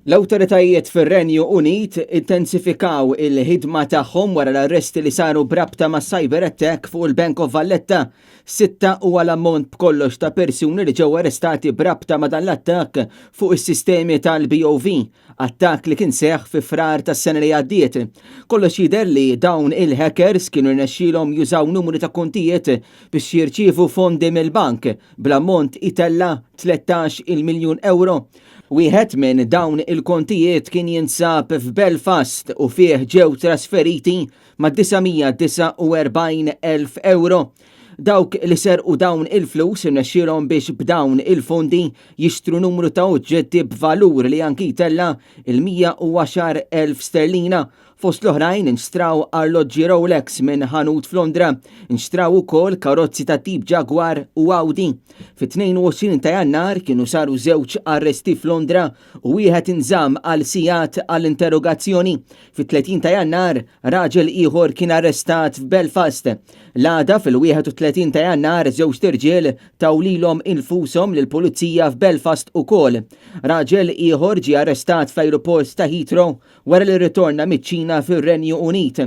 L-awtoritajiet fir-Renju Unit intensifikaw il-ħidma tagħhom wara l-arresti li saru b'rabta ma' cyber attack fuq il-Bank of Valletta. Sitta huwa l-ammont b'kollox ta' persuni li ġew arrestati b'rabta ma' dan l-attakk fuq is-sistemi tal-BOV, attakk li kien seħħ fi Frar tas-sena li għaddiet. Kollox jidher li dawn il-hackers kienu rnexxielhom jużaw numru ta' kontijiet biex jirċievu fondi mill-bank bl-ammont itella' 13 il-miljun ewro. Wieħed minn dawn il-kontijiet kien jinsab f'Belfast u fih ġew trasferiti ma' 949,000 ewro. Dawk li serqu dawn il-flus irnexxielhom biex b'dawn il-fondi jixtru numru ta' oġġetti b'valur li anki jtella' il-110,000 sterlina. Fost l-oħrajn inxtraw arloġġi Rolex minn ħanut f'Londra, inxtraw ukoll karozzi ta' tip Jaguar u Audi. Fit-22 ta' Jannar kienu saru żewġ arresti f'Londra u wieħed inżamm għal sigħat għall-interrogazzjoni. Fit-30 ta' Jannar, raġel ieħor kien arrestat f'Belfast. L-għada fil-31 ta' Jannar żewġt irġiel taw lilhom infushom lill-pulizija f'Belfast ukoll. Raġel ieħor ġie arrestat fl-ajruport ta' Heathrow wara li rritorna miċ-Ċina fir-Renju Unit.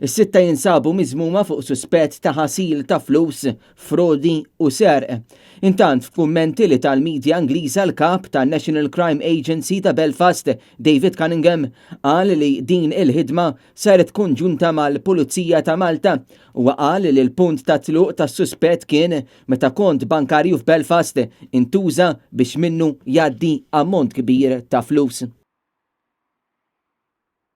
Is-sitta jinsabu miżmuma fuq suspett ta' ħasil ta' flus, frodi u serq. Intant, f'kummenti li tal-midja Ingliża l-kap ta' National Crime Agency ta' Belfast, David Cunningham, qal li din il-ħidma saret konġunta mal-Pulizija ta' Malta. Huwa qal li l-punt ta' tluq tas-suspett kien meta kont bankarju f'Belfast intuża biex minnu jgħaddi ammont kbir ta' flus.